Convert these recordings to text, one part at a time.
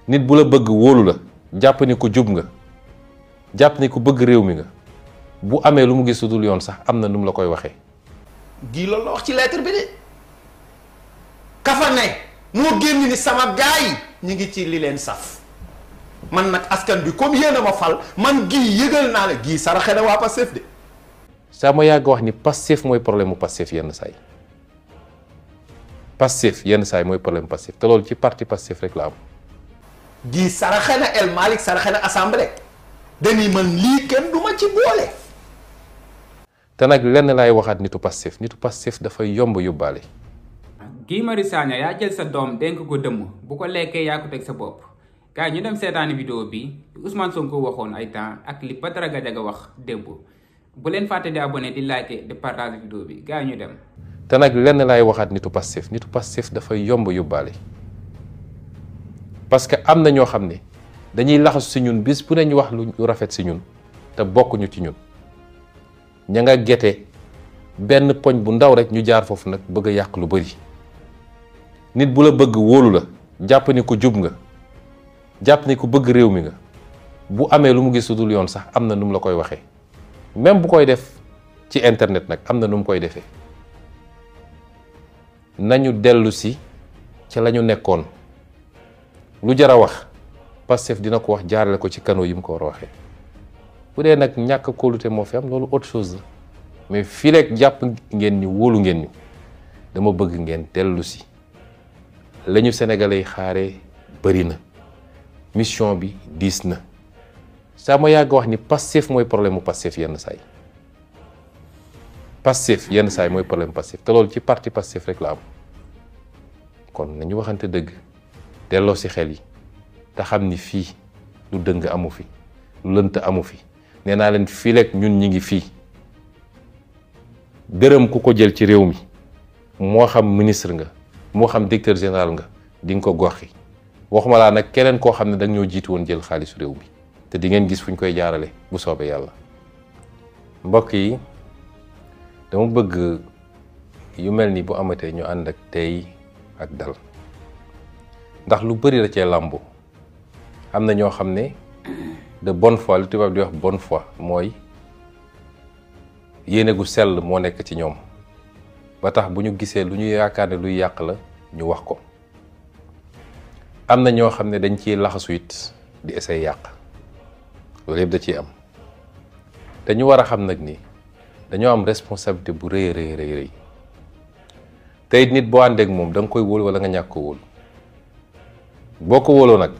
nit bu la bëgg wóolu la jàpp ni ku jub nga jàpp ni ku bëgg réew mi nga bu amee lu mu gis dul yoon sax am na nu mu la koy waxee. gii loolu la wax ci lettre bi de kafa ne moo génn ni sama gaay ñi ngi ci li leen saf man nag askan bi comme yéen a ma fal man gii yëgal naa la gii saraxe na waa Pastef de. saa ma yàgg wax ni Pastef mooy problème mu Pastef yenn saa yi Pastef yenn saa yi mooy problème Pastef te loolu ci parti Pastef rek la am. gii saraxe na El Malick saraxe na assemblée dañuy man lii kenn du ma ci boole. te nag lenn laay waxaat nitu Pastef dafay yomb yóbbaale. Guy Marius Sagna yaa jël sa doom dénk ko dëmm bu ko lekkee yaa ko teg sa bopp gars ñu dem seetaani vidéo bi Ousmane Sonko waxoon ay temps ak li Badara Gadiaga wax démb bu leen fàtte di abonné di liker di partager vidéo bi gars ñu dem. te nag lenn laay waxaat nitu Pastef dafay yomb yóbbaale parce que am na ñoo xam ne dañuy laxasu si ñun bis bu ne ñu wax lu rafet si ñun te bokkuñu ci ñun ña nga gete benn poñ bu ndaw rek ñu jaar foofu nag bëgg a yàq lu bari. nit bu la bëgg wóolu la jàpp ni ku jub nga jàpp ni ku bëgg réew mi nga bu amee lu mu gis dul yoon sax am na nu mu la koy waxee même bu koy def ci internet nag am na nu mu koy defee nañu dellu si ci la ñu nekkoon lu jar a wax Pastef dina ko wax jaarale ko ci canaux yi mu ko war a waxee bu dee nag ñàkk kóolute moo fi am loolu autre chose la mais fii rek jàpp ngeen ni wóolu ngeen ñu dama bëgg ngeen dellu si lañu sénégalais yi xaaree bëri na mission bi diis na saa ma yàgg wax ni Pastef mooy problème mu Pastef yenn saa yi Pastef yenn saa yi mooy problème Pastef te loolu ci parti Pastef rek la am kon nañu waxante dëgg delloo si xel yi te xam ni fii lu dëng amu fi lu lënt amu fi nee naa leen fii rek ñun ñi ngi fii gërëm ku ko jël ci réew mi moo xam ministre nga moo xam directeur général nga di nga ko goxi waxuma laa nag keneen koo xam ne da nga ñoo jiitu woon jël xaalisu réew mi te di ngeen gis fu ñu koy jaarale bu soobee yàlla. mbokk yi dama bëgg yu mel ni bu amatee ñu ànd ak tey ak dal ndax lu bari la cee làmbu am na ñoo xam ne de bonne foi lu tubaab di wax bonne foi mooy yéene gu sell moo nekk ci ñoom ba tax bu ñu gisee lu ñu yaakaar ne luy yàq la ñu wax ko am na ñoo xam ne dañ ciy laxasu it di essayer yàq loolu yëpp da ciy am te ñu war a xam nag ni dañoo am responsabilité bu rëy rëy te it nit boo àndeek moom da nga koy wóolu wala nga ñàkk ko wóolu boo ko wóoloo nag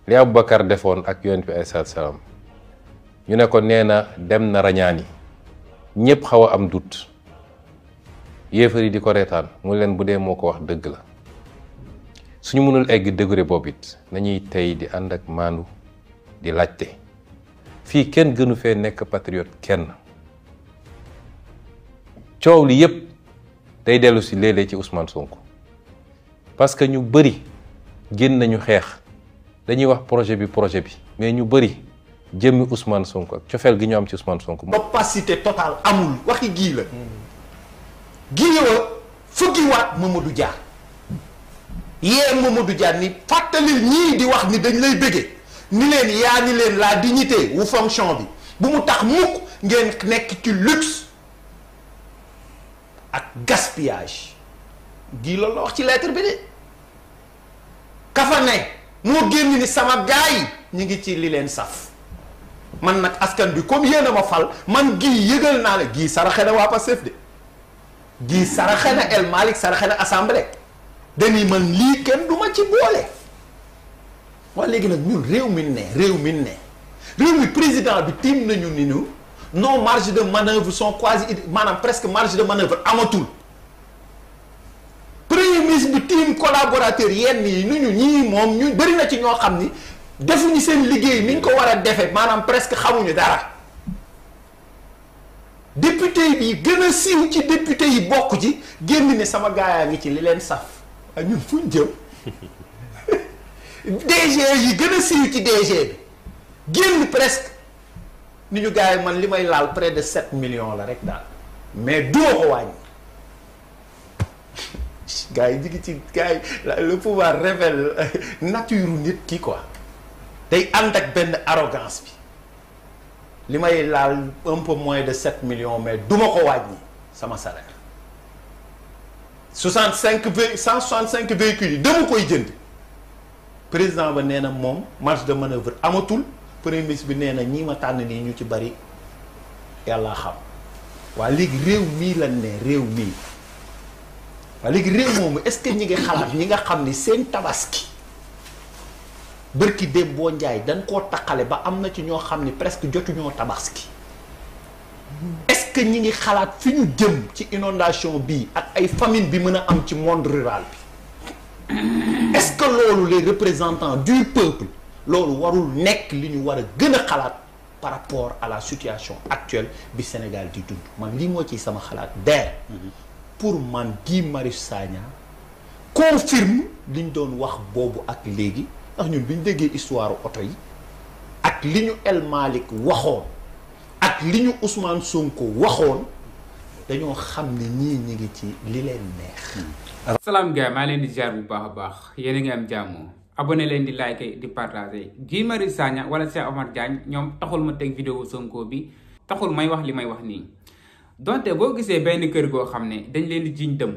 li Aboubacar defoon ak yonent bi alayhi salaam ñu ne ko nee na dem na rañaani ñëpp xaw a am doute yéefar yi di ko reetaan mu leen bu dee moo ko wax dëgg la suñu mënul egg degré boobu it nañuy tey di ànd ak maandu di laajte fii kenn gënu fee nekk patriote kenn coow li yépp day dellu si léeg-léeg ci Ousmane Sonko parce que ñu bëri génn nañu xeex dañuy wax projet bi mais ñu bëri jëmmi Ousmane Sonko ak cofeel gi ñu am ci Ousmane Sonko. opacité totale amul waxi gii la gii wa fukkiwaat Mamadou Dia yee Mamadou Dia ni fàttalil ñii di wax ni dañ lay bëgge ni leen yaa ni leen la dignité wu fonction bi bu mu tax mukk ngeen nekk ci luxe ak gaspillage gii loolu la wax ci lettre bi de kafa ne moo génn ni sama gaay ñi ngi ci li leen saf man nag askan bi comme yéen a ma fal man gii yëgal naa la gii saraxe na waa Pastef de gii saraxe na El Malick saraxe na assemblée dañuy man lii kenn du ma ci boole waaye léegi nag ñun réew mi président bi tiim nañu ni ñu nos marges de manœuvre sont quasi maanaam presque marge de manœuvre amatul premier ministre bi tiim collaborateur yenn yi nu ñu ñii moom ñu bëri na ci ñoo xam ni defuñu seen liggéey ni ñu ko war a defee maanaam presque xamuñu dara député yi gën a siiw ci député yi bokk ci génn ne sama gaayaa ngi ci li leen saf ak ñun fuñ jëm DG yi gën a siiw ci DG bi génn presque ni ñu gars yi man li may laal près de 7 millions la rek daal mais duma ko wàññi gars yi jigi ci gars yi le pouvoir révèle nature nit ki quoi day ànd ak benn arrogance bi li may laal un peu moins de 7 millions mais duma ko wàññi sama salaire 165 véhicules yi dama koy jënd président ba nee na moom marge de manœuvre amatul premier ministre bi nee na ñi ma tànn nii ñu ci bari yàlla xam waa léegi réew mii lan ne réew mii waa léegi réew moomu est-ce que ñi ngi xalaat ñi nga xam ni seen tabaski bërki démb boo njaay dañ koo taqale ba am na ci ñoo xam ni presque jotuñoo tabaski est-ce que ñi ngi xalaat fi ñu jëm ci inondation bii ak ay famine bi mën a am ci monde rural bi est-ce que loolu les représentants du peuple loolu warul nekk li ñu war a gën a xalaat par rapport à la situation actuelle bi Sénégal di dund man lii moo ci sama xalaat pour man Guy Marius Sagna confirme li ñu doon wax boobu ak léegi ndax ñun bi ñu déggee histoire oto yi ak li ñu El Malick waxoon ak li ñu Ousmane Sonko waxoon dañoo xam ne ñii ñi ngi ci li leen neex. salaam gars maa leen di ziar bu baax a baax yéen a ngi am jàmm abonné leen di like di partager Guy Marius Sagna wala Cheikh Omar Diagne ñoom taxul ma teg vidéo Sonko bi taxul may wax li may wax nii donte boo gisee benn kër goo xam ne dañ leen di jiñ dëm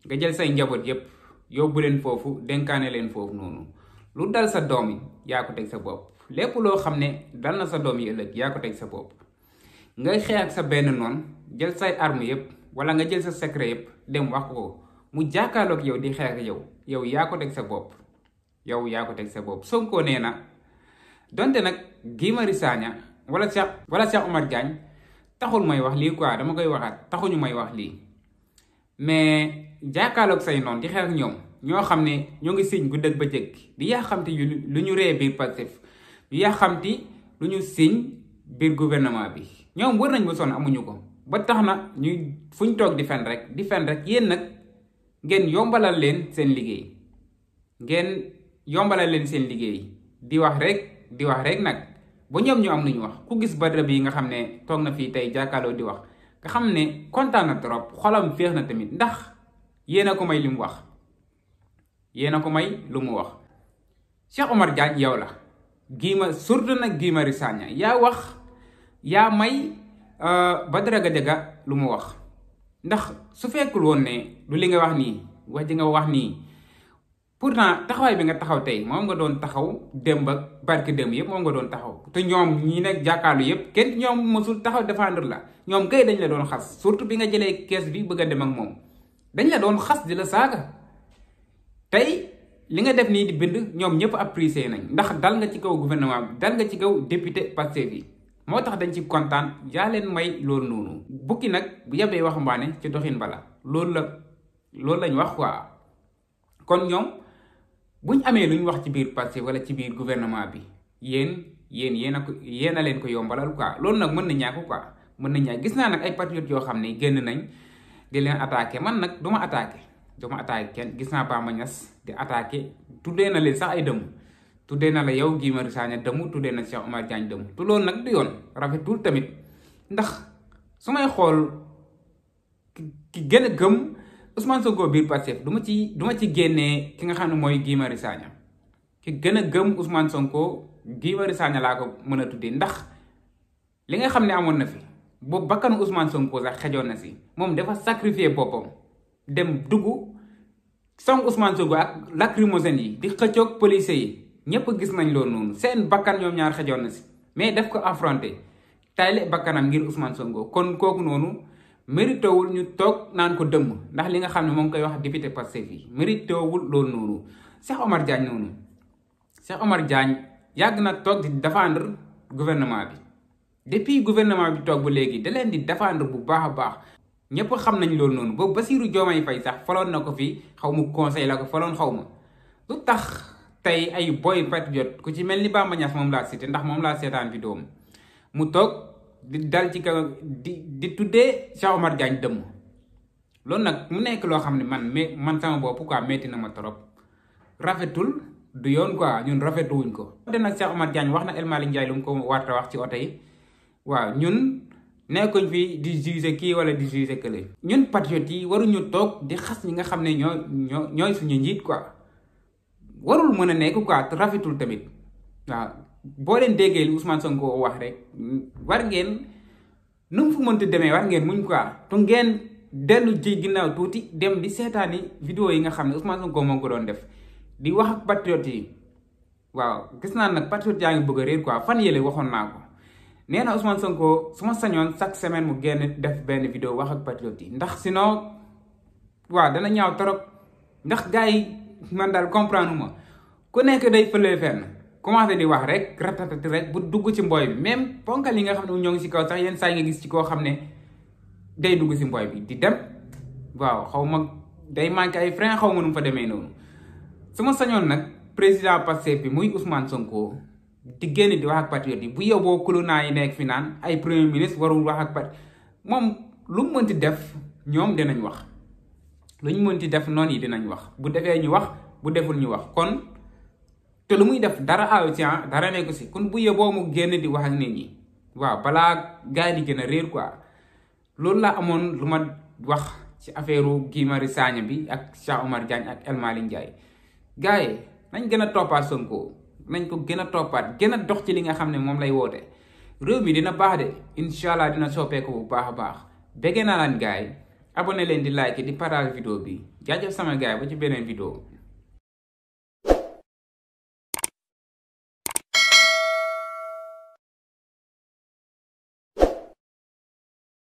nga jël say njaboot yépp yóbbu leen foofu dénkaane leen foofu noonu lu dal sa doom yi yaa ko teg sa bopp lépp loo xam ne dal na sa doom yi ëllëg yaa ko teg sa bopp ngay xeex ak sa benn noon jël say arme yépp wala nga jël sa secret yépp dem wax ko mu jàkkaarloog yow di xeex ak yow yaa ko teg sa bopp yow yaa ko teg sa bopp Sonko nee na donte nag Guy Marius Sagna wala Cheikh Omar Diagne taxul may wax lii quoi dama koy waxaat taxuñu may wax lii mais jàkkaarloog say noon di xeex ak ñoom ñoo xam ne ñoo ngi siñ guddeeg bëccëg di yaa xamti lu ñu ree biir Pastef di yaa xamti lu ñu siñ biir gouvernement bi ñoom wër nañ ba sonn amuñu ko ba tax na ñuy fuñ toog di fen rek yéen nag ngeen yombalal leen seen liggéey di wax rek nag ba ñoom ñu am lu ñu wax ku gis Badara bi nga xam ne toog na fii tey jàkkaarloo di wax nga xam ne kontaan na trop xolam féex na tamit ndax yéen a ko may li mu wax Cheikh Omar Diagne yow la surtout nag Guy Marius Sagna yaa may Badara Gadiaga lu mu wax ndax su fekkul woon ne lu li nga wax nii wax ji nga wax nii pourtant taxawaay bi nga taxaw tey moom nga doon taxaw démb ak barki démb yëpp moom nga doon taxaw te ñoom ñi nekk jàkkaarlu yëpp kenn ñoom mosul taxaw défendre la ñoom kay dañ la doon xas surtout bi nga jëlee kees bi bëgg a dem ak moom dañ la doon xas di la saaga tey li nga def nii di bind ñoom ñëpp apprécié nañ ndax dal nga ci kaw gouvernement bi dal nga ci kaw député Pastef yi moo tax dañ ci kontaan yaa leen may loolu noonu bukki nag bu yebee waxambaane ci doxin bala loolu lañ wax quoi kon ñoom buñ amee lu ñu wax ci biir Pastef wala ci biir gouvernement bi yéen a leen ko yombalal quoi loolu nag mën na ñàkk quoi mën na ñàkk gis naa nag ay patriotes yoo xam ne génn nañ di leen attaqué man nag duma attaqué kenn gis naa Bamba Niass di attaqué tuddee na leen sax ay dëmm tuddee na la yow Guy Marius Sagna dëmm tuddee na Cheikh Omar Diagne dëmm te loolu nag du yoon rafetul tamit ndax su may xool ki gën a gëm Ousmane Sonko biir Pastef du ma ci génnee ki nga xam ne mooy Guy Marius Sagna ki gën a gëm Ousmane Sonko Guy Marius Sagna laa ko mën a tuddee ndax li nga xam ne amoon na fi boobu bakkanu Ousmane Sonko sax xejoon na si moom dafa sacrifier boppam dem dugg song Ousmane Sonko ak lacrymogène yi di xëccoog policiers yi ñépp gis nañ loolu noonu seen bakkan ñoom ñaar xejoon na si mais daf ko affronté tayle bakkanam ngir Ousmane Sonko kon kooku noonu méritewul ñu toog naan ko dëmm ndax li nga xam ne moom ngi koy wax député Pastef yi méritewul loolu noonu Cheikh Omar Diagne yàgg na toog di défendre gouvernement bi depuis gouvernement bi toog ba léegi da leen di défendre bu baax a baax ñépp xam nañ loolu noonu boobu Bassirou Diomaye Faye sax faloon na ko fi xaw mu conseil la ko faloon xaw ma lu tax tey ay boy patriote ku ci mel ni Bamba Niass moom laa cité ndax moom laa seetaan vidéo mu toog di dal ci kaw di tuddee Cheikh Omar Diagne dëmm loolu nag mu nekk loo xam ne man sama bopp quoi metti na ma trop rafetul du yoon quoi ñun rafetuwuñ ko. te nag Cheikh Omar Diagne wax na El Malick Ndiaye lu mu ko warta wax ci oto yi waaw ñun nekkuñ fi di juger kii wala di juger kële. ñun patriotes yi waruñu toog di xas ñi nga xam ne ñooy suñu njiit quoi warul mën a nekk quoi te rafetul tamit waaw boo leen déggee li Ousmane Sonko wax rek war ngeen nu mu fu mënti demee war ngeen muñ quoi te ngeen dellu ji ginnaaw tuuti dem di seetaani vidéo yi nga xam ne Ousmane Sonko moo ko doon def di wax ak patriotes yi waaw gis naa nag patriotes yaa ngi bëgg a réer quoi fan yële waxoon naa ko nee na Ousmane Sonko su ma sañoon chaque semaine mu génn def benn vidéo wax ak patriotes yi ndax sinon waaw dana ñaaw trop ndax gars yi man daal comprendre ma ku nekk day fëlee fenn commencé di wax rek ratatati rek bu dugg ci mbooy bi même ponkal yi nga xam ne ñoo ngi ci kaw sax yenn saa yi nga gis ci koo xam ne day dugg ci mbooy bi di dem waaw xaw ma day manqué ay frein xaw ma nu mu fa demee noonu su ma sañoon nag président Pastef bi muy Ousmane Sonko di génn di wax ak patriote yi bu yóbboo kulunaa yi nekk fi naan ay premier ministre warul wax ak patriote moom lu mu mënti def ñoom dinañ wax lu ñu mënti def noonu yi dinañ wax bu defee ñu wax bu deful ñu wax kon te lu muy def dara aw ci dara nekk si kon bu yóbboo mu génn di wax ak nit ñi waaw balaa gars yi di gën a réer quoi loolu la amoon lu ma wax ci affaire Guy Marius Sagna bi ak Cheikh Omar Diagne ak El Malick Ndiaye gars yi nañ gën a toppaat Sonko nañ ko gën a toppaat gën a dox ci li nga xam ne moom lay woote réew mi dina baax de incha allah dina soppeeku bu baax a baax bëgg naa leen gars yi abonné leen di like di partage vidéo bi jaajëf sama gars yi ba ci beneen vidéo